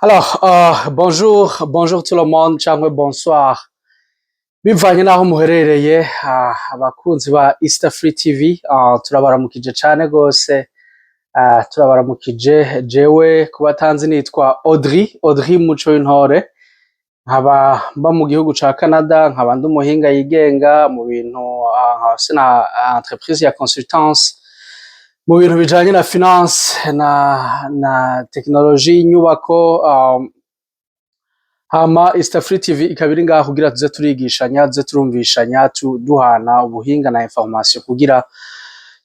Alors, bonjour, bonjour tout le monde cyangwa bonsoir. Bivanye n'aho muherereye, abakunzi ba Easter Free TV, turabaramukije cane gose, turabaramukije. Jewe kubatanzi nitwa Audrey, Audrey Muco w'Intore, nkaba mba mu gihugu ca Canada, nkaba ndi umuhinga yigenga mu bintu, nkaba mfise na entreprise ya consultance mu bintu bijanye na finance na technologie y'inyubako. Hama Easter Free TV ikaba iri ngaha kugira tuze turigishanya, tuze turumvishanya, duhana ubuhinga na information kugira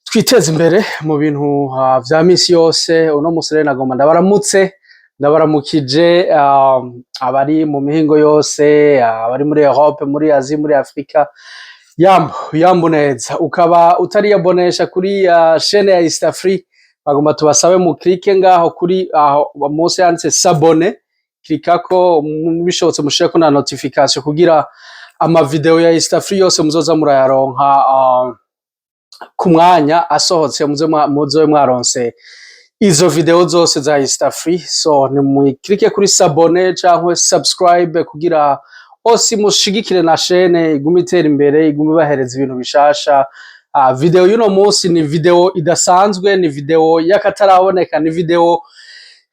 twiteze imbere mu bintu vya misi yose. Uno musi rero nagomba ndabaramutse, ndabaramukije abari mu mihingo yose, abari muri Europe, muri Asie, muri Afrika. Yambu yambu neza. Ukaba utariyabonesha kuri chaîne ya Easter Free, bagomba tubasabe mu clique ngaho kuri aho munsi yanditse "s'abonner". Klikako, bishobotse mushireko na notification kugira ama video ya Easter Free yose muzoza murayaronka ku mwanya asohotse, muze muzobe mwaronse izo video zose za Easter Free. So nimwikirike kuri "s'abonner" canke "subscribe" kugira osi mushigikire na chaîne igume itera imbere, igume ibahereza ibintu bishasha. Video y'uno munsi ni video idasanzwe, ni video y'akataraboneka, ni video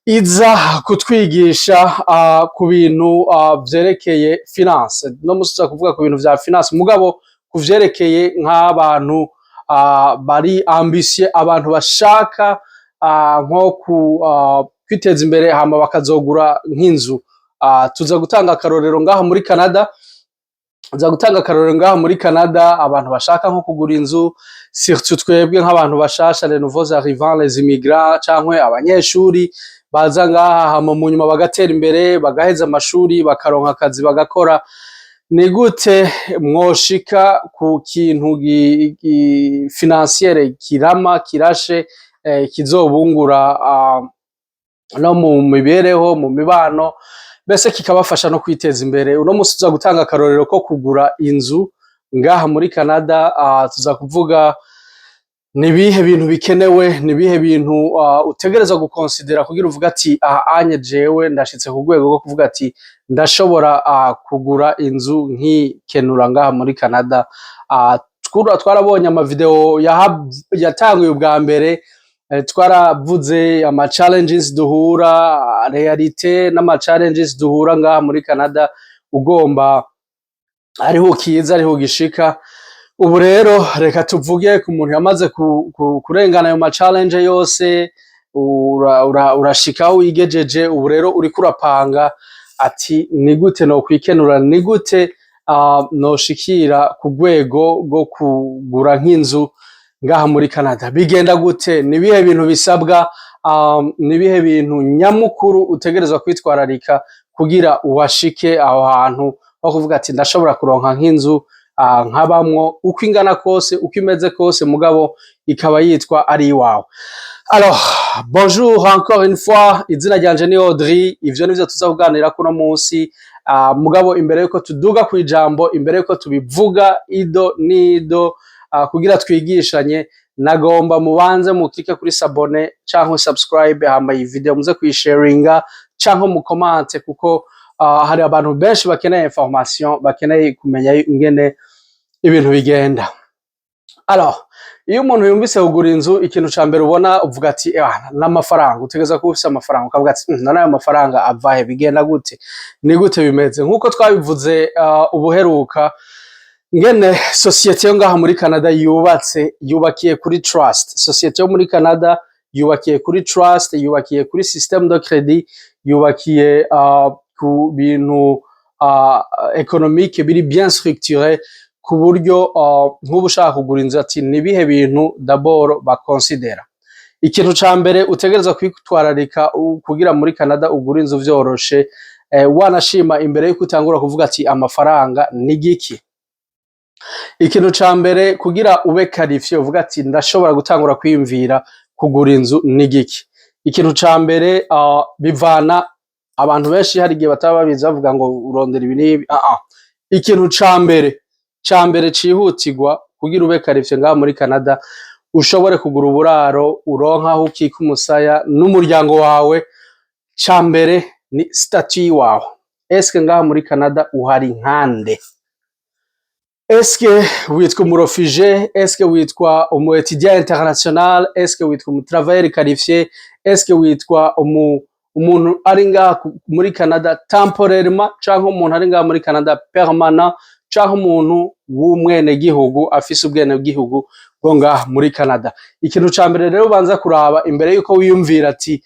iza kutwigisha ku bintu vyerekeye finance. No musi tuza kuvuga ku bintu vya finance, mugabo kuvyerekeye nk'abantu bari ambitieux, abantu bashaka nko kwiteza imbere hama bakazogura nk'inzu. Tuza gutanga akarorero ngaha muri Canada, za gutanga akarorero ngaha muri Canada, abantu bashaka nko kugura inzu, surtout twebwe nk'abantu bashasha, les nouveaux arrivants, les immigrants, canke abanyeshuri baza ngaha hama mu nyuma bagatera imbere, bagaheza amashuri, bakaronka akazi, bagakora. Ni gute mwoshika ku kintu financière kirama kirashe, kizobungura no mu mibereho, mu mibano, mbese kikabafasha no kwiteza imbere? Uno musi tuza gutanga akarorero ko kugura inzu ngaha muri Canada. Tuza kuvuga ni ibihe bintu bikenewe, ni ibihe bintu utegerezwa gukonsidera kugira uvuga ati: "Aha anye jewe ndashitse ku rwego rwo kuvuga ati ndashobora kugura inzu nkikenura ngaha muri Canada." Twarabonye amavideo yatanguye ubwa mbere, twaravuze ama challenges duhura, réalité n'ama challenges duhura ngaha muri Canada ugomba ariho ukiza, ariho ugishika. Ubu rero reka tuvuge ku muntu yamaze kurengana ayo ma challenge yose, urashika aho wigejeje. Ubu rero uriko urapanga ati: "Ni gute nokwikenura? Ni gute noshikira ku rwego rwo kugura nk'inzu ngaha muri Canada? Bigenda gute? Ni ibihe bintu bisabwa? Ni ibihe bintu nyamukuru utegerezwa kwitwararika kugira uhashike aho hantu ho kuvuga ati ndashobora kuronka nk'inzu, nkabamwo, uko ingana kose, uko imeze kose, mugabo ikaba yitwa ari iwawe?" Alors, bonjour encore une fois, izina ryanje ni Audrey, ivyo nivyo tuza kuganira kuno munsi. Mugabo imbere yuko tuduga kwijambo, imbere yuko tubivuga ido nido, kugira twigishanye, nagomba mubanze muklike kuri "s'abonner" canke "subscribe", hama iyi video muze kuyisharinga canke mukomante, kuko hari abantu benshi bakeneye information, bakeneye kumenya ingene ibintu bigenda. Alors, iyo umuntu yumvise kugura inzu, ikintu ca mbere ubona uvuga ati: "N'amafaranga." Utegereza kuba ufise amafaranga, ukavuga ati: "None ayo mafaranga avahe? Bigenda gute? Ni gute bimeze?" Nk'uko twabivuze ubuheruka, ngene société yo ngaha muri Canada yubatse, yubakiye kuri trust. Société yo muri Canada yubakiye kuri trust, yubakiye kuri système de crédit, yubakiye ku bintu économique biri bien structuré, ku buryo nk'ubu ushaka kugura inzu, ati ni ibihe bintu d'abord bakonsidera? Ikintu ca mbere utegerezwa kwitwararika kugira muri Canada ugura inzu vyoroshe, wanashima imbere yuko utangura kuvuga ati amafaranga ni giki, ikintu ca mbere kugira ube qualifié, uvuga ati ndashobora gutangura kwiyumvira kugura inzu, ni giki? Ikintu ca mbere, bivana, abantu benshi hari igihe bataba babizi, bavuga ngo urondera ibi n'ibi. Ikintu ca mbere cihutirwa kugira ube qualifié ngaha muri Canada, ushobore kugura uburaro, uronka aho ukika umusaya n'umuryango wawe, ca mbere Ni statut wawe. Eske ngaha muri Canada uhari nkande? Eske witwa umu réfugié? Eske witwa umu étudiant international? Eske witwa umu travailleur qualifié? Eske witwa umuntu ari ngaha muri Canada temporairement, canke umuntu ari ngaha muri Canada permanent, canke umuntu w'umwenegihugu afise ubwenegihugu bwo ngaha muri Canada? Ikintu ca mbere rero ubanza kuraba imbere yuko wiyumvira ati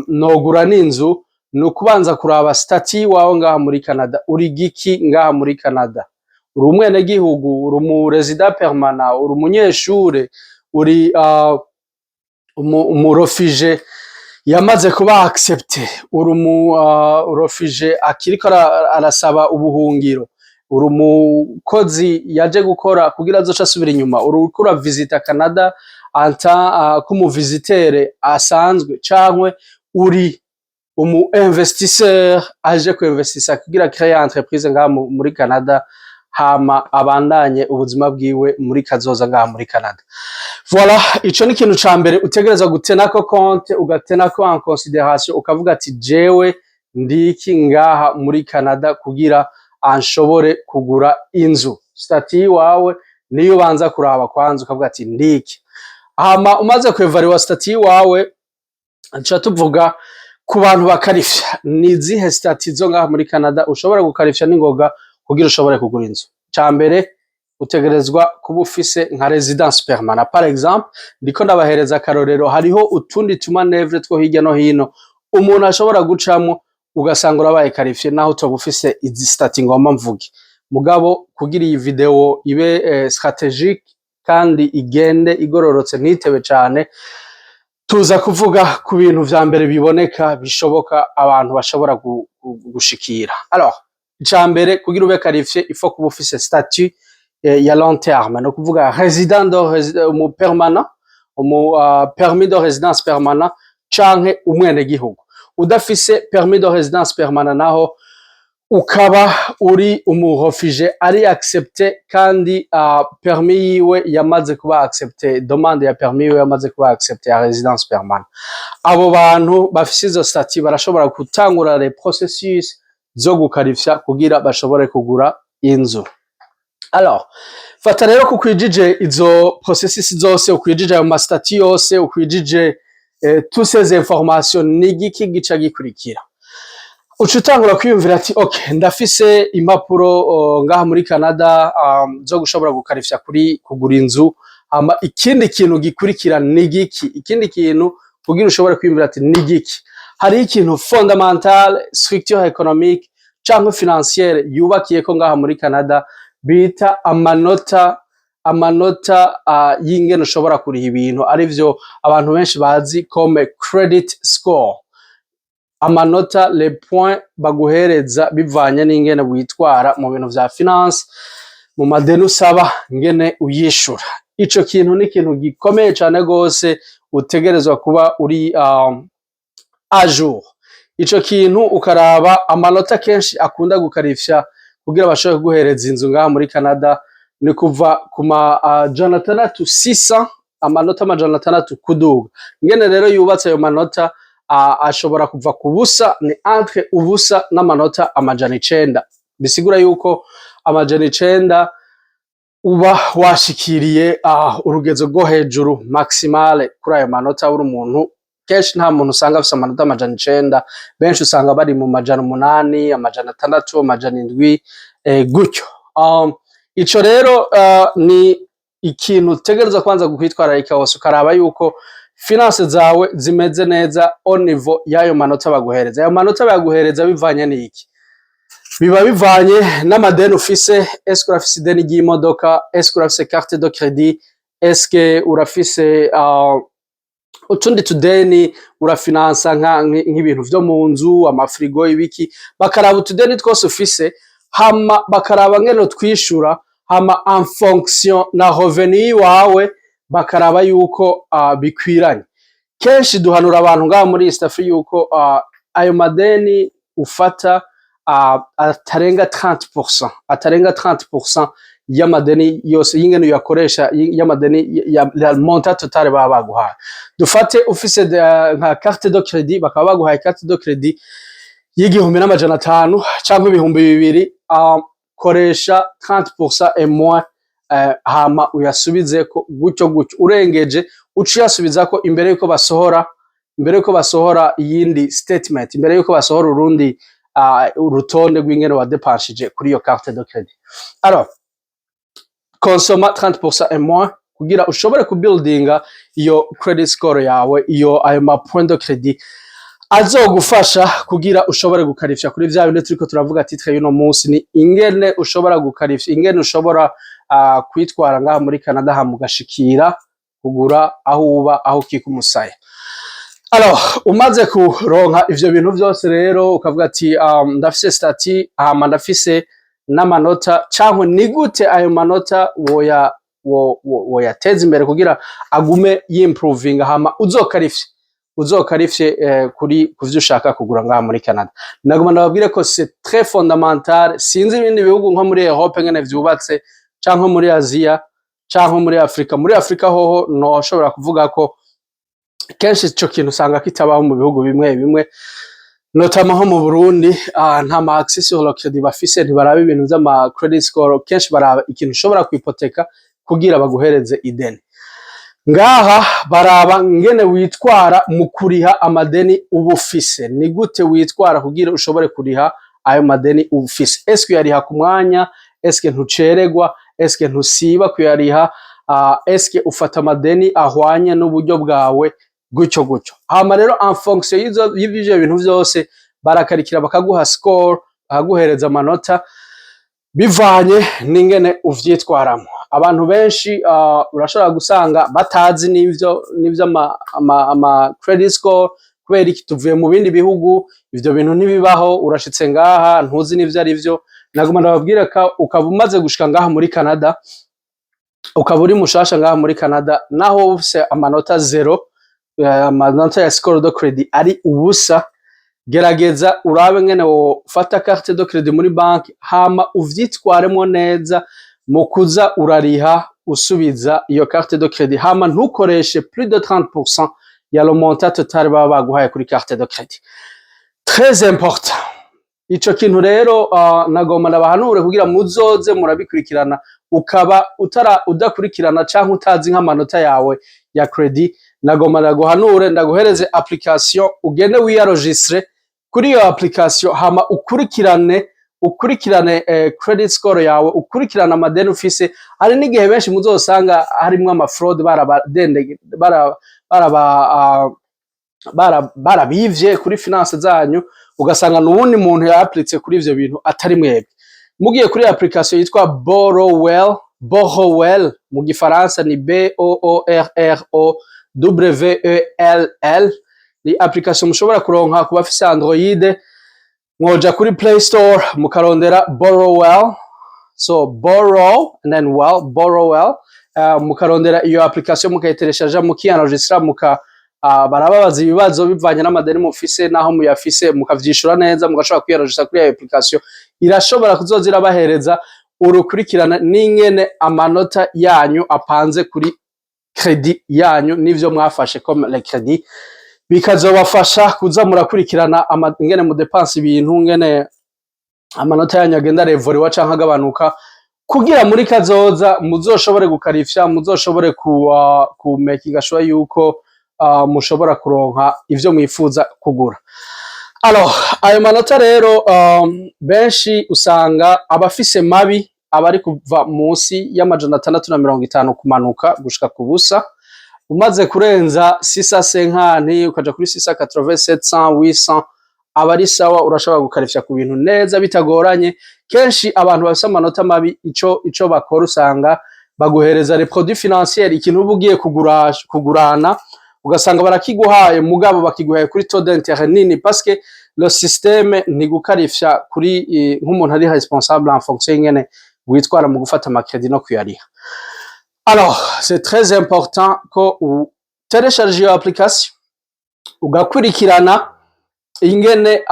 nogura n'inzu, ni ukubanza kuraba statut wawe ngaha muri Canada. Uri giki ngaha muri Canada? Uri umwenegihugu? Uri umu résident permanent? Uri umunyeshure? Uri umu réfugié yamaze kuba accepté? Uri umu réfugié akiriko arasaba ubuhungiro? Uri umukozi yaje gukora kugira azoce asubira inyuma? Uriko uravisita Canada en tant k'umu visiteur asanzwe, cankwe uri umu investisseur aje ku investisa kugira créer entreprise ngaha muri Canada, hama abandanye ubuzima bwiwe muri kazoza ngaha muri Canada? Voilà, ico ni ikintu ca mbere utegerezwa gutenako compte, ugatenako en considération, ukavuga ati jewe ndiki ngaha muri Canada kugira anshobore kugura inzu? Statut wawe niyo ubanza kuraba kwanza, ukavuga ati ndiki. Hama umaze kwevaluwa statut wawe, tuca tuvuga ku bantu bakarifya. Ni izihe statut zo ngaha muri Canada ushobora gukarifya n'ingoga kugira ushobore kugura inzu? Ca mbere, utegerezwa kuba ufise nka résidence permanente, par exemple. Ndiko ndabahereza akarorero, hariho utundi tu manœuvres two hirya no hino umuntu ashobora gucamwo ugasanga urabaye qualifié naho utoba ufise izi statut ngomba mvuge. Mugabo kugira iyi video ibe stratégique kandi igende igororotse, ntitebe cane, tuza kuvuga ku bintu vya mbere biboneka bishoboka abantu bashobora gushikira. Alors, ica mbere kugira ube qualifié, il faut kuba ufise statut ya long terme, no kuvuga résident de umu permanent, umu permis de résidence permanent canke umwenegihugu. Udafise permis de résidence permanent, naho ukaba uri umu réfugié ari accepté kandi permis yiwe yamaze kuba accepté, demande ya permis yiwe yamaze kuba accepté ya résidence permanente, abo bantu bafise izo statut barashobora gutangura les processus zo gukarifya kugira bashobore kugura inzu. Alors, fata rero kukwijije izo processus zose, ukwijije ayo ma statuts yose, ukwijije toutes ces informations, ni igiki gica gikurikira? Uca utangura kwiyumvira ati ok, ndafise impapuro ngaha muri Canada zo gushobora gukarifya kuri kugura inzu. Hama ikindi kintu gikurikira ni giki? Ikindi kintu kugira ushobore kwiyumvira ati ni giki? Hariho ikintu fondamental, structure économique canke financière yubakiyeko ngaha muri Canada, bita amanota y'ingene ushobora kuriha ibintu, arivyo abantu benshi bazi comme credit score. Amanota, les points baguhereza bivanye n'ingene witwara mu bintu vya finance, mu madeni usaba, ngene uyishura. Ico kintu ni ikintu gikomeye cane gose, utegerezwa kuba uri à jour. Ico kintu ukaraba amanota kenshi akunda gukarifya kugira bashobore kuguhereza inzu ngaha muri Canada ni kuva ku 600, 600, amanota 600 kuduga. Ingene rero yubatse ayo manota, ashobora kuva ku busa, ni entre ubusa n'amanota 900. Bisigura yuko 900 uba washikiriye urugezo rwo hejuru, maximale kuri ayo manota. Uri umuntu, kenshi nta muntu usanga afise amanota 900, benshi usanga bari mu 800, 600, 700, gutyo. Ico rero ni ikintu utegerezwa kwanza kwitwararika hose, ukaraba yuko finance zawe zimeze neza au niveau y'ayo manota baguhereza. Ayo manota baguhereza bivanye n'iki? Biba bivanye n'amadeni ufise. Eske urafise ideni ry'imodoka? Eske urafise carte de crédit? Eske urafise utundi tudeni urafinansa nk'ibintu vyo mu nzu, amafrigo, ibiki? Bakaraba utudeni twose ufise, hama bakaraba ngene utwishura, hama en fonction na revenu wawe bakaraba yuko bikwiranye. Kenshi duhanura abantu ngaha muri East Africa yuko ayo madeni ufata atarenga 30%, atarenga 30% y'amadeni yose y'ingene uyakoresha, y'amadeni ya montant total baba baguhaye. Dufate ufise nka carte de crédit, bakaba baguhaye carte de crédit. y'1500 canke 2000, koresha 30% et moins, hama uyasubizeko gutyo gutyo. Urengeje, uca uyasubizako imbere yuko basohora iyindi statement, imbere yuko basohora urundi urutonde rw'ingene wadepanshije kuri iyo carte de crédit. Alors, consomma 30% et moins kugira ushobore kubuildinga iyo credit score yawe, iyo ayo ma point de crédit azogufasha kugira ushobore gukarifya kuri vya bindi turiko turavuga. Titre y'uno munsi ni ingene ushobora gukarifya, ingene ushobora kwitwara ngaha muri Canada, hama ugashikira kugura aho uba, aho ukika umusaya. Alors, umaze kuronka ivyo bintu vyose rero, ukavuga ati ndafise statut, hama ndafise n'amanota, canke ni gute ayo manota woya woyateza imbere kugira agume yimprovinga, hama uzokarifye kuri kuvyo ushaka kugura ngaha muri Canada? Naguma ndababwire ko c'est très fondamental. Sinzi ibindi bihugu nko muri Europe ngene vyubatse, canke muri Asia, canke muri Afrika. Muri Afrika hoho noshobora kuvuga ko kenshi ico kintu usanga kitabaho mu bihugu bimwe bimwe, notamment nko mu Burundi. Nta ma accès sur le crédit bafise, ntibaraba ibintu vy'ama credit score. Kenshi baraba ikintu ushobora kwipoteka kugira baguhereze ideni. Ngaha baraba ngene witwara mu kuriha amadeni uba ufise. Ni gute witwara kugira ushobore kuriha ayo madeni uba ufise? Eske uyariha ku mwanya? Eske ntucererwa? Eske ntusiba kuyariha? Eske ufata amadeni ahwanye n'uburyo bwawe? Gutyo gutyo. Hama rero, en fonction y'ivyo bintu vyose, barakarikira bakaguha score, bakaguhereza amanota bivanye n'ingene uvyitwaramo. Abantu benshi urashobora gusanga batazi n'ivyo ama credit score. Kubera iki? Tuvuye mu bindi bihugu, ivyo bintu ntibibaho. Urashitse ngaha, ntuzi n'ivyo ari vyo. Naguma ndababwira ko ukaba umaze gushika ngaha muri Canada, ukaba uri mushasha ngaha muri Canada, naho ufise amanota 0, amanota ya score de crédit ari ubusa, gerageza urabe ngene wofata carte de crédit muri banki, hama uvyitwaremwo neza mu kuza urariha, usubiza iyo carte de crédit, hama ntukoreshe plus de 30% ya le montant total baba baguhaye kuri carte de crédit. Très important ico kintu rero. Nagomba ndabahanure kugira muzoze murabikurikirana. Ukaba utara udakurikirana canke utazi nk'amanota yawe ya crédit, nagomba ndaguhanure, ndaguhereze application, ugende wiyaregistre kuri iyo application, hama ukurikirane credit score yawe, ukurikirane amadeni ufise. Hari n'igihe benshi muzosanga harimwo ama fraude, barabadende, barabivye kuri finance zanyu, ugasanga n'uwundi muntu yaappliqué kuri ivyo bintu atari mwebwe. Mugiye kuri application yitwa Borrowell, Borrowell mu gifaransa ni Borrowell. Ni application mushobora kuronka ku bafise Android. Mwoja kuri Play Store mukarondera Borrowell, so borrow and then well, Borrowell. Mukarondera iyo application, mukayitereshaja, mukiyanregistra, muka barababaza ibibazo bivanye n'amadeni mufise naho muyafise, mukavyishura neza, mugashobora kwiyaregistra kuri iyo application. Irashobora kuzoza irabahereza urukurikirana n'ingene amanota yanyu apanze kuri crédit yanyu n'ivyo mwafashe comme les crédits, bikazobafasha kuza murakurikirana ingene mudepansa ibintu, ngene amanota yanyu agenda arevoluwa canke agabanuka, kugira muri kazoza muzoshobore gukarifya, muzoshobore ku making sure yuko mushobora kuronka ivyo mwifuza kugura. Alors, ayo manota rero, benshi usanga abafise mabi abari kuva munsi y'650 kumanuka gushika ku busa. Umaze kurenza 650 ukaja kuri 680, 700, 800, aba ari sawa, urashobora gukarifya ku bintu neza bitagoranye. Kenshi abantu bafise amanota mabi, ico bakora, usanga baguhereza les produits financiers, ikintu uba ugiye kugura, kugurana, ugasanga barakiguhaye, mugabo bakiguhaye kuri taux d'intérêt nini, parce que le système ntigukarifya kuri nk'umuntu ari responsable en fonction y'ingene witwara mu gufata ama crédit no kuyariha. Alors, c'est très important ko utelecharge iyo application, ugakurikirana ingene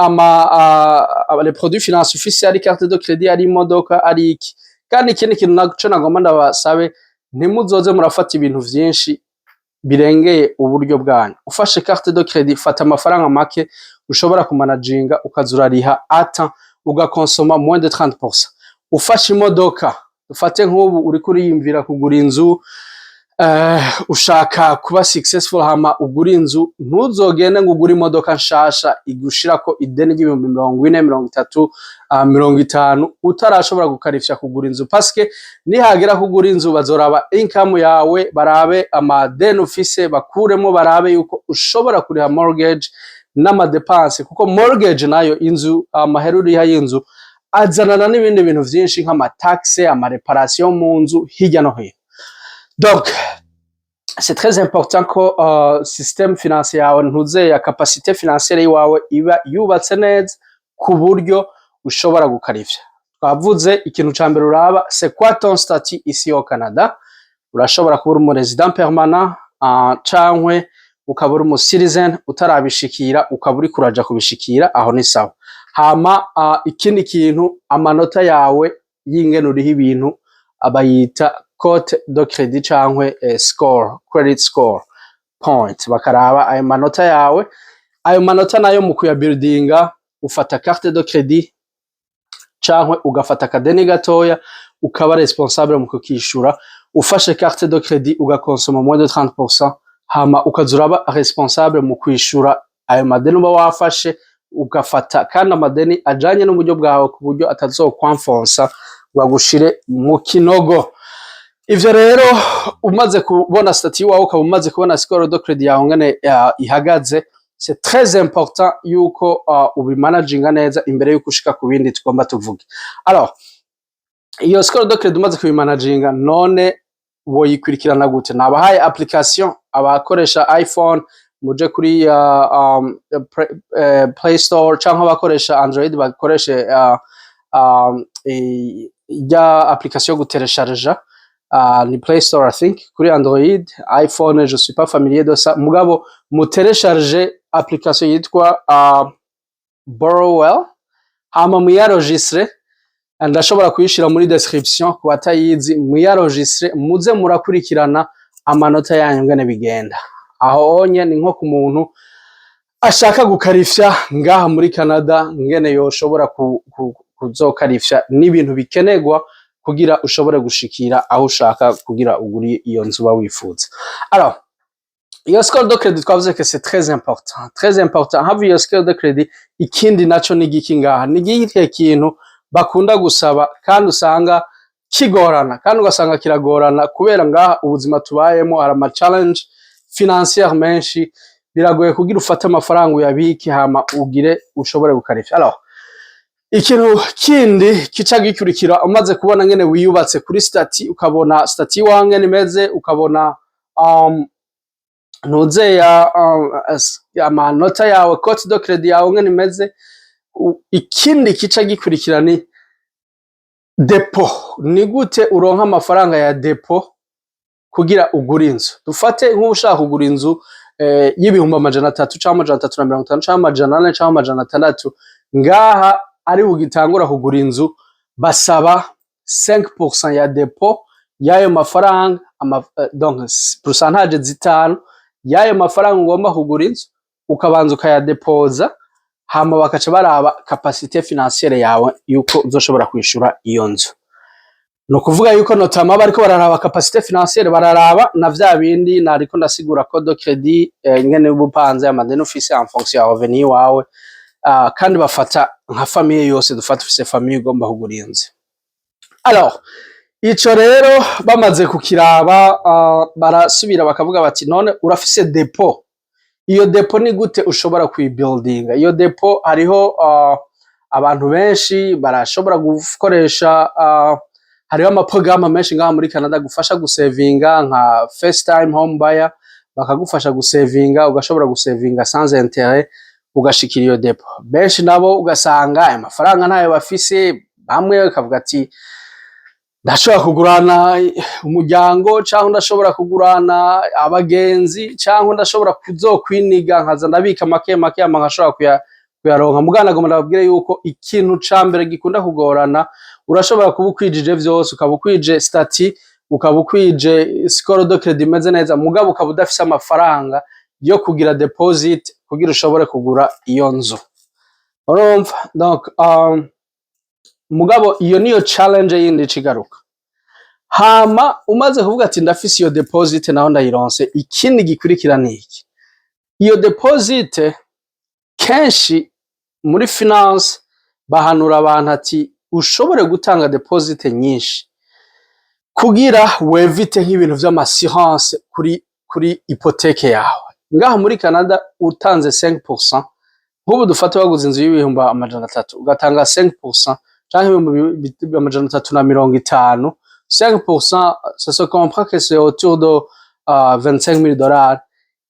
les produits financiers ufise, ari carte de crédit, ari imodoka, ari iki. Kandi ikindi kintu naco nagomba ndabasabe, ntimuzoze murafata ibintu vyinshi birengeye uburyo bwanyu. Ufashe carte de crédit, fata amafaranga make. ushobora kumanaginga, ukaza urariha ata ugakonsoma moins de 30%. Ufashe imodoka, ufate nk'ubu uriko uriyumvira kugura inzu, ushaka kuba successful hama ugura inzu, ntuzogende ngo ugure imodoka nshasha igushirako ideni ry'ibihumbi 40, 30, 50, utarashobora gukarifya kugura inzu, paske nihagera kugura inzu bazoraba income yawe, barabe amadeni ufise, bakuremo, barabe yuko ushobora kuriha mortgage n'ama dépenses, kuko mortgage nayo, inzu, amahera uriha y'inzu azanana n'ibindi bintu vyinshi nk'ama taxes, ama réparations mu nzu hirya no hino. Donc c'est très important ko système financier yawe, ntuze ya capacité financière yawe, iba yubatse neza ku buryo ushobora gukarifya. Twavuze ikintu ca mbere uraba: c'est quoi ton statut ici au Canada? Urashobora kuba uri umu résident permanent, cankwe ukaba uri umu citizen utarabishikira, ukaba uriko uraja kubishikira, aho ni sawa. Hama ikindi kintu, amanota yawe y'ingene uriha ibintu, abayita cote de crédit cankwe score, credit score point, bakaraba ayo manota yawe. Ayo manota nayo mu kuyabuildinga, ufata carte de crédit cankwe ugafata akadeni gatoya, ukaba responsable mu kukishura. Ufashe carte de crédit, ugakonsoma moins de 30%, hama ukaza uraba responsable mu kwishura ayo madeni uba wafashe, ugafata kandi amadeni ajanye n'uburyo bwawe ku buryo atazokwamfonsa ngo agushire mu kinogo. Ivyo rero, umaze kubona statut wawe, ukaba umaze kubona score de crédit yawe ngene ihagaze, c'est très important yuko ubimanaginga neza imbere yuko ushika ku bindi tugomba tuvuge. Alors, iyo score de crédit umaze kubimanaginga, none woyikurikirana gute? Nabahaye application. Abakoresha iPhone muje kuri Play Store, canke abakoresha Android bakoreshe rya application yo guteresharja, ni Play Store, I think, kuri Android. iPhone, je suis pas familier de ça, mugabo muteresharge application yitwa Borrowell, hama muyaregistre. Ndashobora kuyishira muri description ku batayizi. Muyaregistre, muze murakurikirana amanota yanyu ngene bigenda. Aho onye ni nko ku muntu ashaka gukarifya ngaha muri Canada, ngene yoshobora kuzokarifya n'ibintu bikenerwa kugira ushobore gushikira aho ushaka, kugira ugure iyo nzu uba wifuza. Alors, iyo score de crédit twavuze que c'est très important, très important. Hava iyo score de crédit, ikindi naco ni igiki ngaha? Ni igihe kintu bakunda gusaba kandi usanga kigorana, kandi ugasanga kiragorana kubera ngaha ubuzima tubayemo hari ama challenge financière menshi, biragoye kugira ufate amafaranga uyabike hama ugire ushobore gukarifya. Alors, ikintu kindi kica gikurikira, umaze kubona ngene wiyubatse kuri statut, ukabona statut iwawe ngene imeze, ukabona ntuzeya amanota yawe, cote de crédit yawe ngene imeze, ikindi kica gikurikira ni dépôt. Ni gute uronka amafaranga ya dépôt kugira ugure inzu? Dufate nk'ubu ushaka kugura inzu y'300,000 canke 350,000 canke 400 canke 600, ngaha ari bugitangura kugura inzu, basaba 5% ya dépôt y'ayo mafaranga, donc pourcentage 5 y'ayo mafaranga ugomba kugura inzu, ukabanza ukayadepoza, hama bakaca baraba capacité financière yawe yuko uzoshobora kwishura iyo nzu. Ni ukuvuga yuko notamment bariko bararaba capacité financière, bararaba na vya bindi nariko ndasigura, cote de crédit, ingene uba upanze, amadeni ufise en fonction ya revenu wawe, kandi bafata nka famille yose. Dufata ufise famille ugomba kugura inzu. Alors, ico rero bamaze kukiraba, barasubira bakavuga bati: "None urafise dépôt? Iyo dépôt ni gute ushobora kuyibuildinga?" Iyo dépôt, hariho abantu benshi barashobora gukoresha, hariho amaprograma menshi ngaha muri Canada gufasha gusevinga, nka first time home buyer, bakagufasha gusevinga, ugashobora gusevinga sans intérêt, ugashikira iyo dépôt. Benshi nabo ugasanga ayo mafaranga ntayo bafise. Bamwe bakavuga ati: "Ndashobora kugurana umuryango, canke ndashobora kugurana abagenzi, canke ndashobora kuzokwiniga nkaza ndabika make make, hama nkashobora kuyaronka." Mugabo nagomba ndababwire yuko ikintu ca mbere gikunda kugorana, urashobora kuba ukwijije vyose, ukaba ukwije statut, ukaba ukwije score de crédit imeze neza, mugabo ukaba udafise amafaranga yo kugira deposit. kugira ushobore kugura iyo nzu. Urumva, donc mugabo iyo niyo challenge yindi icigaruka. Hama umaze kuvuga ati ndafise iyo deposit, naho ndayironse, ikindi gikurikira ni iki? Iyo deposit, kenshi muri finance bahanura abantu ati ushobore gutanga deposit nyinshi kugira w'évite nk'ibintu vy'ama assurance kuri hypothèque yawe. Ngaha muri Canada utanze 5%, nk'ubu dufate waguze inzu y'ibihumbi 300, ugatanga 5% canke 350,000, 5%, ça se comprend que c'est autour de 25 000 dollars.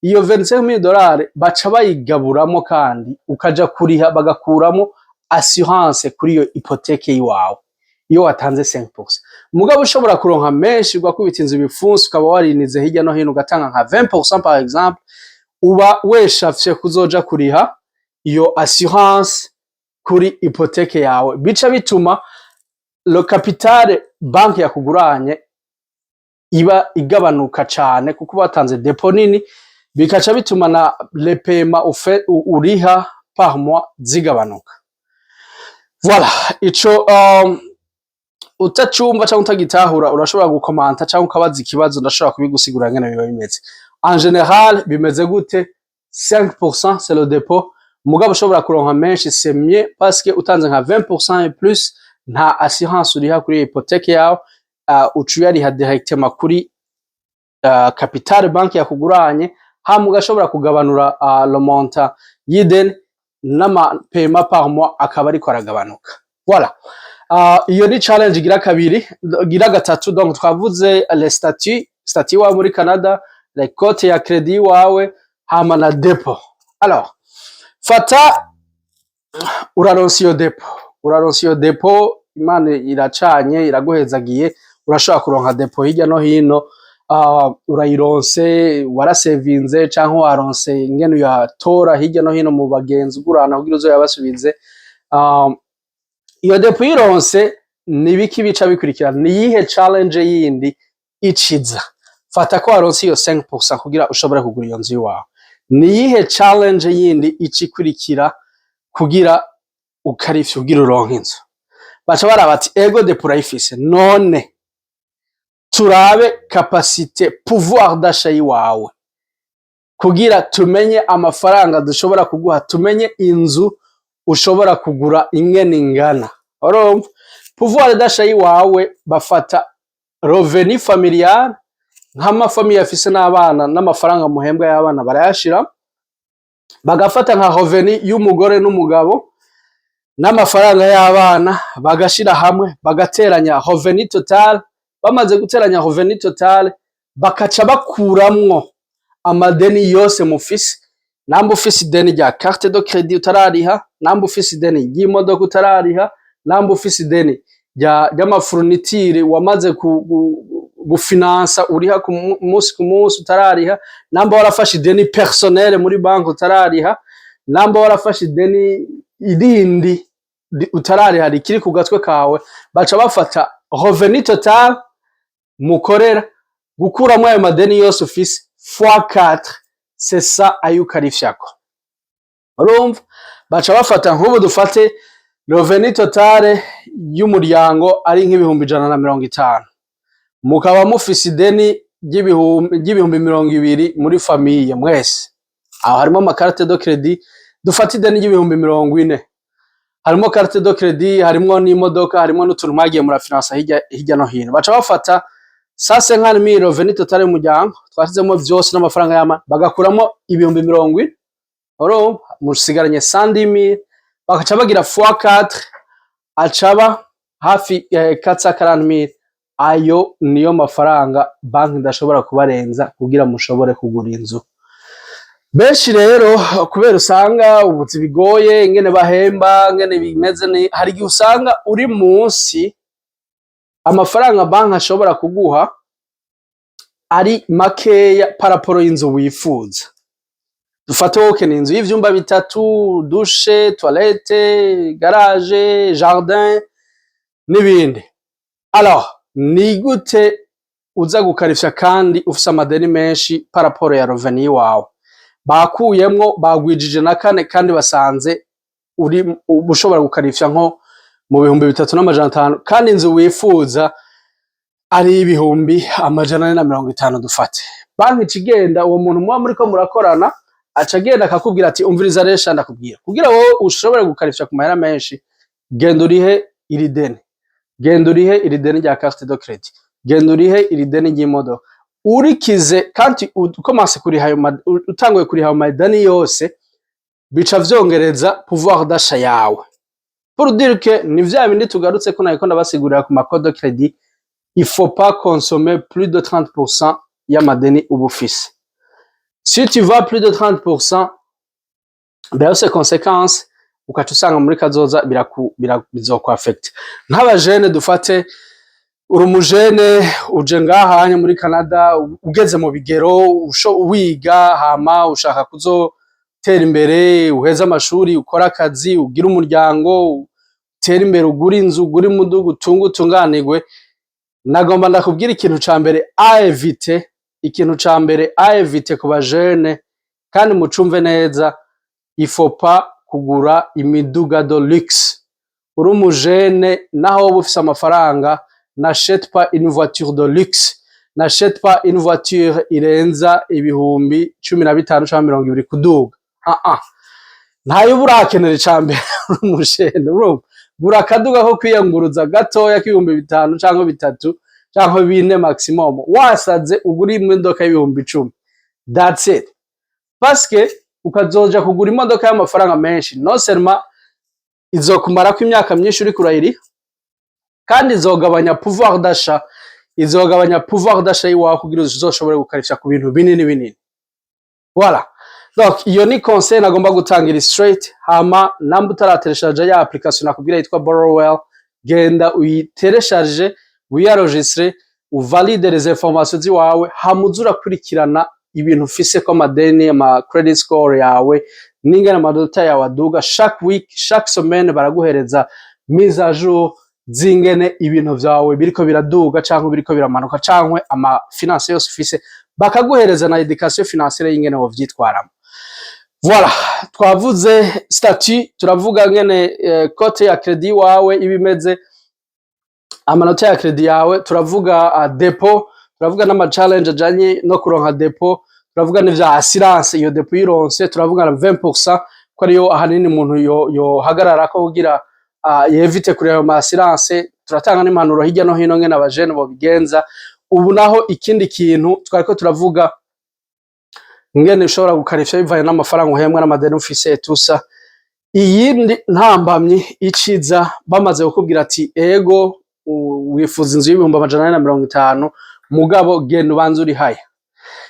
Iyo 25 000 dollars baca bayigaburamo, kandi ukaja kuriha, bagakuramo assurance kuri iyo hypothèque yiwawe iyo watanze 5%. Mugabo ushobora kuronka menshi, ugakubita inzu ibipfunsi, ukaba warinize hirya no hino, ugatanga nka 20% par exemple, uba weshafye kuzoja kuriha iyo assurance kuri hypothèque yawe. Bica bituma le capital banki yakuguranye iba igabanuka cane, kuko batanze dépôt nini, bikaca bituma na les paiements uriha par mois zigabanuka. Voilà, ico utacumva cyangwa utagitahura, urashobora gukomanta cyangwa ukabaza ikibazo, ndashobora kubigusigurira ngene biba bimeze. En général bimeze gute? 5% c'est le dépôt, mugabo ushobora kuronka menshi, c'est mieux, parce que utanze nka 20% et plus, nta assurance uriha kuri hypothèque yawe, uca uyariha directement kuri capital banki yakuguranye. Hama ugashobora kugabanura le montant y'ideni, n'ama paiement par mois akaba ariko aragabanuka. Voilà. Iyo ni challenge igira kabiri. Igira gatatu, donc twavuze les statuts, statut wawe muri Canada, les cotes ya crédit wawe, hama na dépôt. Alors fata uraronsa iyo dépôt, uraronsa iyo dépôt, Imana iracanye, iraguhezagiye, urashobora kuronka dépôt hirya no hino, urayironse, warasevinze canke waronse ingene uyatora hirya no hino mu bagenzi, ugurana kugira uzoyabasubize. Iyo dépôt uyironse, ni biki bica bikurikira? Ni iyihe challenge yindi iciza? Fata ko waronse iyo 5% kugira ushobore kugura iyo nzu iwawe, ni iyihe challenge yindi ica ikurikira kugira ukarifye, kugira uronke inzu? Baca baraba ati ego, dépôt urayifise, none turabe capacité, pouvoir d'achat yiwawe, kugira tumenye amafaranga dushobora kuguha, tumenye inzu ushobora kugura ingene ingana. Urumva, pouvoir d'achat yiwawe, bafata revenu familial, nk'ama famille afise n'abana, n'amafaranga muhembwa y'abana barayashira, bagafata nka revenu y'umugore n'umugabo n'amafaranga y'abana, bagashira hamwe, bagateranya revenu total. Bamaze guteranya revenu total, bakaca bakuramwo amadeni yose mufise. Namba ufise ideni rya carte de crédit utarariha, namba ufise ideni ry'imodoka utarariha, namba ufise ideni ry'ama fournitures wamaze gufinansa uriha ku munsi ku munsi utarariha, namba warafashe ideni personnel muri banki utarariha, namba warafashe ideni irindi utarariha rikiri ku gatwe kawe, baca bafata revenu total mukorera, gukuramwo ayo madeni yose ufise, fois 4, c'est ça ayo ukarifyako. Urumva, baca bafata, nk'ubu dufate revenu total y'umuryango ari nk'ibihumbi 150, mukaba mufise ideni ry'ibihumbi 20 muri famille mwese, aho harimo ama carte de crédit. Dufate ideni ry'ibihumbi 40, harimo carte de crédit, harimwo n'imodoka, harimo n'utuntu mwagiye murafinansa hirya hirya no hino. Baca bafata 150 000 revenu total y'umuryango, twashizemo vyose n'amafaranga y'ama, bagakuramo ibihumbi 40, urumva musigaranye 110 000. Bagaca bagira fois 4, acaba hafi 440 000. Ayo niyo mafaranga banki idashobora kubarenza kugira mushobore kugura inzu. Benshi rero, kubera usanga ubuzi bigoye, ingene bahemba, ingene bimeze, hari igihe usanga uri munsi amafaranga banki ashobora kuguha ari makeya par rapport y'inzu wifuza. Dufate wowe ukeneye inzu y'ivyumba bitatu, douche, toilette, garage, jardin n'ibindi. Alors ni gute uza gukarifya kandi ufise amadeni menshi par rapport ya revenu wawe? Bakuyemwo, bagwijije na kane, kandi basanze uri ushobora gukarifya nko mu 3500, kandi inzu wifuza ari 450,000 dufate. Banki ica igenda, uwo muntu muba muriko murakorana aca agenda akakubwira ati: "Umviriza rero sha, ndakubwira, kugira wowe ushobore gukarifya ku mahera menshi, genda urihe iri deni, genda urihe iri deni rya carte de crédit, genda urihe iri deni ry'imodoka." Urikize kandi ukomanse kuriha ayo, utanguye kuriha ayo madeni yose, bica vyongereza pouvoir d'achat yawe. Pour dire que ni vya bindi tugarutse ko nariko ndabasigurira ku ma cote de crédit: il faut pas consommer plus de 30% y'amadeni uba ufise. Si tu vas plus de 30%, birafise conséquence, ukaca usanga muri kazoza bizokwaffecte. Nk'abajene, dufate uri umujene uje ngaha muri Canada, ugeze mu bigero, wiga, hama ushaka kuzotera imbere, uheze amashuri, ukore akazi, ugire umuryango, utere imbere, ugure inzu, ugure umuduga, utunge, utunganirwe. Nagomba ndakubwira ikintu ca mbere à éviter, ikintu ca mbere à éviter ku bajene, kandi mucumve neza: il faut pas kugura imiduga de luxe. Uri umujene, naho woba ufise amafaranga, n'achète pas une voiture de luxe, n'achète pas une voiture irenza 15,000 canke 20 kuduga. Ah ah, ntayo uba urakenera. Icambere, uri umujene, urumva, gura akaduga ko kwiyunguruza gatoya k'5,000 canke 3 canke 4 maximum. Wasaze, ugura imodoka y'10,000, that's it. Parce que ukazoja kugura imodoka y'amafaranga menshi, non seulement izokumarako imyaka myinshi uriko urayiriha, kandi izogabanya pouvoir d'achat, izogabanya pouvoir d'achat yiwawe kugira uzoshobore gukarifya ku bintu binini binini. Voilà, donc iyo ni conseil nagomba gutangira straight. Hama namba utaratélécharge ya application nakubwira yitwa Borrowell, genda uyitelecharge, wiyenregistre, uvalide les informations ziwawe, hama uze urakurikirana ibintu ufise ko amadeni, ama credit score yawe n'ingene amanota yawe aduga. Chaque week, chaque semaine, baraguhereza mise à jour z'ingene ibintu vyawe biriko biraduga canke biriko biramanuka, canke ama finance yose ufise, bakaguhereza na éducation financière y'ingene wovyitwaramo. Voilà, twavuze statut, turavuga ngene cote ya crédit wawe iba imeze, amanota ya crédit yawe, turavuga dépôt, turavuga n'ama challenge ajanye no kuronka dépôt, turavuga n'ivya assurance iyo dépôt yironse, turavuga na 20% ko ariyo ahanini umuntu yohagararako kugira yévite kuri ayo ma assurance. Turatanga n'impanuro hirya no hino ngene abajene bobigenza. Ubu naho ikindi kintu twariko turavuga, ngene ushobora gukarifya bivanye n'amafaranga uhembwa n'amadeni ufise tusa. Iyindi ntambamyi iciza bamaze kukubwira ati: "Ego, wifuza inzu y'450,000, mugabo genda ubanze urihaya."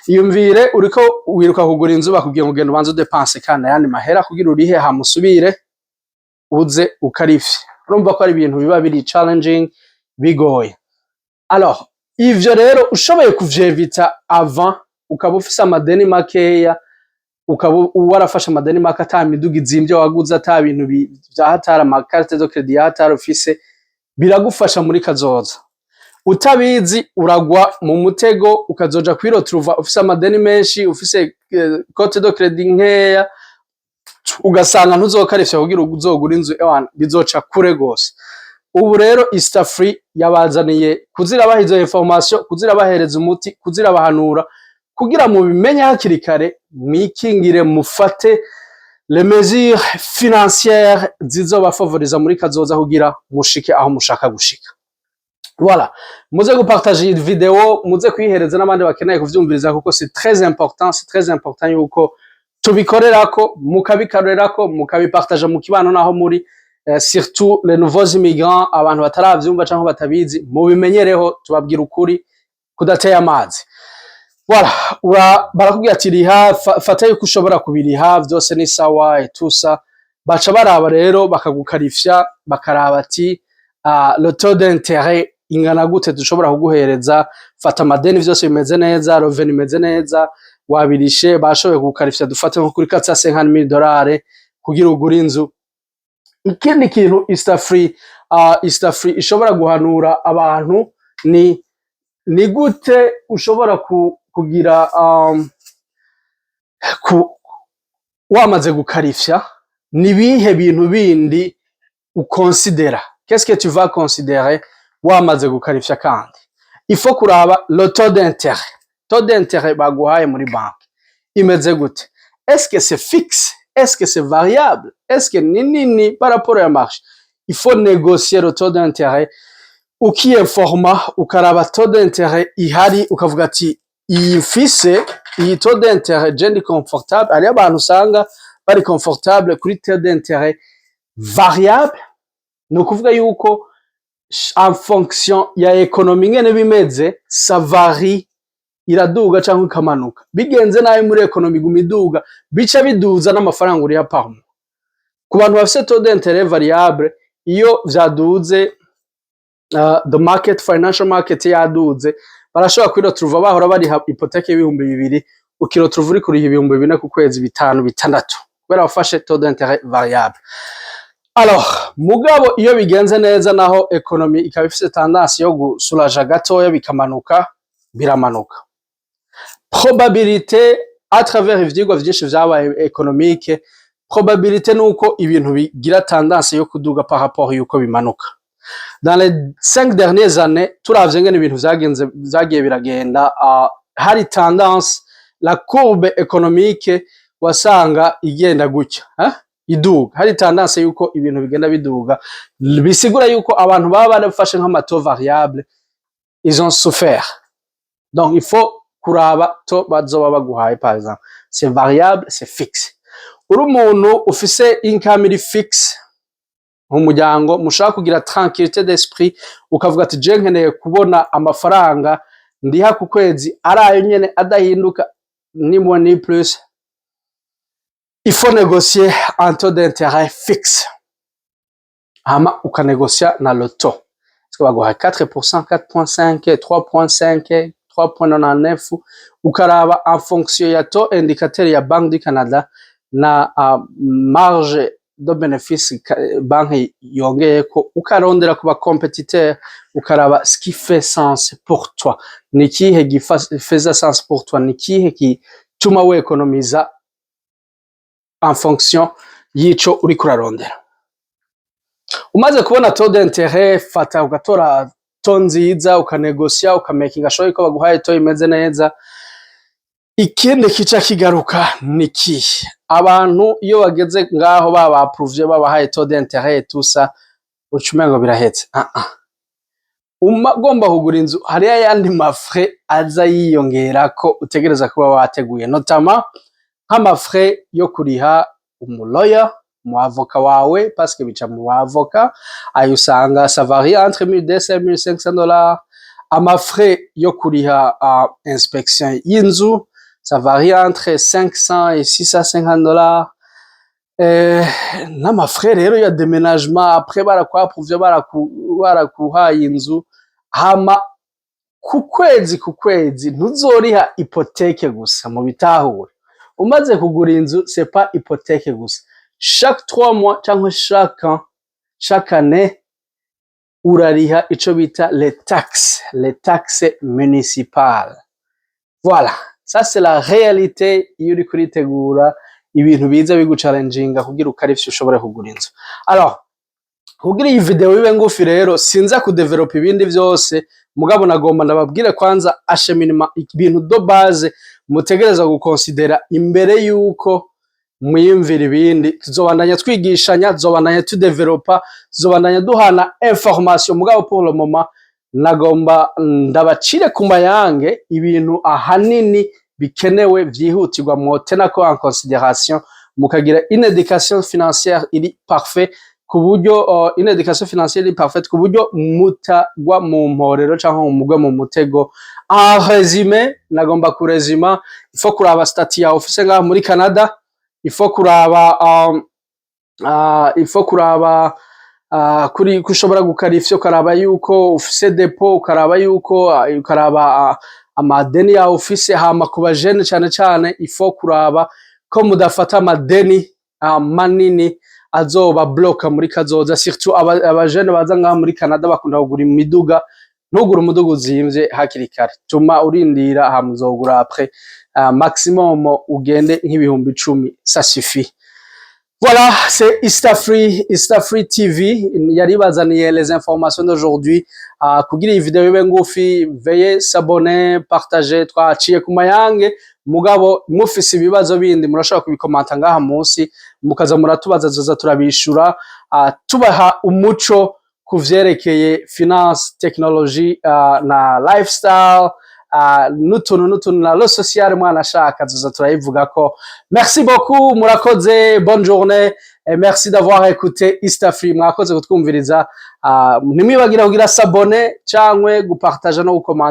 Iyumvire uriko wiruka kugura inzu, bakubwiye ngo genda ubanze udépense kandi ayandi mahera kugira urihe, hama usubire uze ukarifye. Urumva ko ari ibintu biba biri challenging, bigoye. Alors ivyo rero ushoboye kuvyévita avant, ukaba ufise amadeni makeya, ukaba warafashe amadeni make, ata miduga izimvye waguze, ata bintu vya hatari, ama carte de crédit ya hatari ufise, biragufasha muri kazoza. Utabizi, uragwa mu mutego, ukazoja kwiretrouva ufise amadeni menshi, ufise cote de crédit nkeya, ugasanga ntuzokarifya kugira uzogura inzu. Ewana, bizoca kure gose. Ubu rero Easter Free yabazaniye kuzirabaha izo information, kuzirabahereza umuti, kuzirabahanura, kugira mubimenye hakiri kare, mwikingire, mufate les mesures financières zizobafavoriza muri kazoza kugira mushike aho mushaka gushika. Voilà, muze gupartager iyi vidéo, muze kuyihereza n'abandi bakeneye kuvyumviriza, kuko c'est très important, c'est très important yuko tubikorerako, mukabikorerako, mukabipartager mu kibano naho muri, surtout les nouveaux immigrants, abantu bataravyumva canke batabizi, mubimenyereho. Tubabwira ukuri kudateye amazi. Voilà, barakubwira ati: "Riha, fata yuko ushobora kubiriha vyose, ni sawa." Etusa baca baraba rero, bakagukarifya, bakaraba ati: "Le taux d'intérêt ingana gute dushobora kuguhereza? Fata amadeni, vyose bimeze neza, revenu imeze neza, wabirishe." Bashoboye kugukarifya, dufate nko kuri 450,000 dollars kugira ugure inzu. Ikindi kintu Easter Free ishobora guhanura abantu ni gute ushobora kugira Wamaze gukarifya, ni bihe bintu bindi ukonsidera? Qu'est-ce que tu vas considérer wamaze gukarifya? Kandi il faut kuraba le taux d'intérêt. Taux d'intérêt baguhaye muri banque imeze gute? Est-ce que c'est fixe? Est-ce que c'est variable? Est-ce que ni nini par rapport ya marché? Il faut négocier le taux d'intérêt, ukiinforma, ukaraba taux d'intérêt ihari, ukavuga ati: "Iyi mfise iyi taux d'intérêt, je ndi confortable." Hariyo abantu usanga bari confortable kuri taux d'intérêt variable, ni ukuvuga yuko en fonction ya économie ingene bimeze, ça varie, iraduga canke ikamanuka. Bigenze nabi muri économie, iguma iduga, bica biduza n'amafaranga uriha par mois. Ku bantu bafise taux d'intérêt variable, iyo vyaduze, the market, financial market yaduze, barashobora kwiretrouva bahora bariha hypothèque y'2000, ukiretrouva uri kuriha 4000 ku kwezi, 5, 6, kubera wafashe taux d'intérêt variable. Alors, mugabo iyo bigenze neza naho, économie ikaba ifise tendance yo gusuraja gatoya, bikamanuka, biramanuka. Probabilité, à travers ivyigwa vyinshi vyabaye économique, probabilité nuko ibintu bigira tendance yo kuduga par rapport yuko bimanuka. Dans les 5 dernières années, turavye ngene ibintu vyagenze, vyagiye biragenda, hari tendance, la courbe économique wasanga igenda gutya, hein? Iduga. Hari tendance yuko ibintu bigenda biduga, bisigura yuko abantu baba barafashe nk'ama taux variable, ils ont souffert. Donc il faut kuraba taux bazoba baguhaye. Par exemple, c'est variable, c'est fixe? Uri umuntu ufise income iri fixe mu muryango, mushaka kugira tranquillité d'esprit, ukavuga ati: "Je nkeneye kubona amafaranga ndiha ku kwezi ari ayo nyene, adahinduka, ni moins ni plus", il faut négocier un taux d'intérêt fixe, hama ukanegosia na le taux. Est-ce que baguha 4%, 4.5, 3.5, 3.99? Ukaraba en fonction ya taux indicateur ya Banque du Canada na marge de bénéfice banki yongeyeko, ukarondera kuba compétiteur, ukaraba ce qui fait sens pour toi. Ni kihe gifaisa sens pour toi? Ni kihe gituma wekonomiza en fonction y'ico uriko urarondera? Umaze kubona taux d'intérêt, fata ugatora taux nziza, ukanegosia, ukamakinga sure ko baguhaye taux imeze neza. Ikindi kica kigaruka ni kihe? Abantu iyo bageze ngaho, baba approuvye, babahaye taux d'intérêt, tout ça, uca umengo birahetse. Ah ah, ugomba kugura inzu, hariyo ayandi ma frais aza yiyongerako utegereza kuba wateguye, notamment nk'ama frais yo kuriha umu lawyer, umu avocat wawe, parce que bica mu avocat. Ayo usanga ça varie entre 1200 et 1500 dollars. Ama frais yo kuriha inspection y'inzu, ça varie entre 500 et 650 dollars. N'ama frais rero ya déménagement après barakwapuvye, barakuhaye inzu. Hama ku kwezi, ku kwezi ntuzoriha hypothèque gusa. Mu bitahure, umaze kugura inzu, c'est pas hypothèque gusa. Chaque 3 mois canke chaque an, chaque année, urariha ico bita les taxes, les taxes municipales. Voilà, ça c'est la réalité. Iyo uriko uritegura ibintu biza biguchallenginga kugira ukarifye ushobore kugura inzu. Alors, kugira iyi video ibe ngufi rero, sinza kudevelopa ibindi vyose, mugabo nagomba ndababwire kwanza acheminement, ibintu de base mutegereza gukonsidera imbere yuko mwiyumvira ibindi. Tuzobandanya twigishanya, tuzobandanya tudevelopa, tuzobandanya duhana information, mugabo pour le moment nagomba ndabacire ku mayange ibintu ahanini bikenewe vyihutirwa mwotenako en considération, mukagira une éducation financière iri parfait, ku buryo une éducation financière iri parfaite, ku buryo mutagwa mu mporero canke ngo mugwe mu mutego. En résumé, nagomba kurezima: il faut kuraba statut yawe ufise ngaha muri Canada, il faut kuraba kuri ko ushobora gukarifya, ukaraba yuko ufise dépôt, ukaraba yuko ukaraba amadeni yawe ufise. Hama ku bajene cane cane, il faut kuraba ko mudafata amadeni manini azoba bloka muri kazoza, surtout abajene baza ngaha muri Canada bakunda kugura imiduga. Ntugure umuduga uzimvye hakiri kare, tuma urindira, hama uzogura après. Maximum ugende nk'ibihumbi 10, ça suffit. Voilà, c'est East Free TV yaribazaniye les informations d'aujourd'hui. Kugira iyi video ibe ngufi, veuillez s'abonner, partager. Twaciye ku mayange, mugabo mufise ibibazo bindi murashobora kubikomanta ngaha munsi, mukaza muratubaza, tuza turabishura, tubaha umuco ku vyerekeye finance, technologie, na lifestyle, n'utuntu n'utuntu na le social. Mwana ashaka tuza turayivugako. Merci beaucoup, murakoze, bonne journée et merci d'avoir écouté East Free. Mwakoze kutwumviriza. Ntimwibagire kugira s'abonner canke gupartager no gukomanta.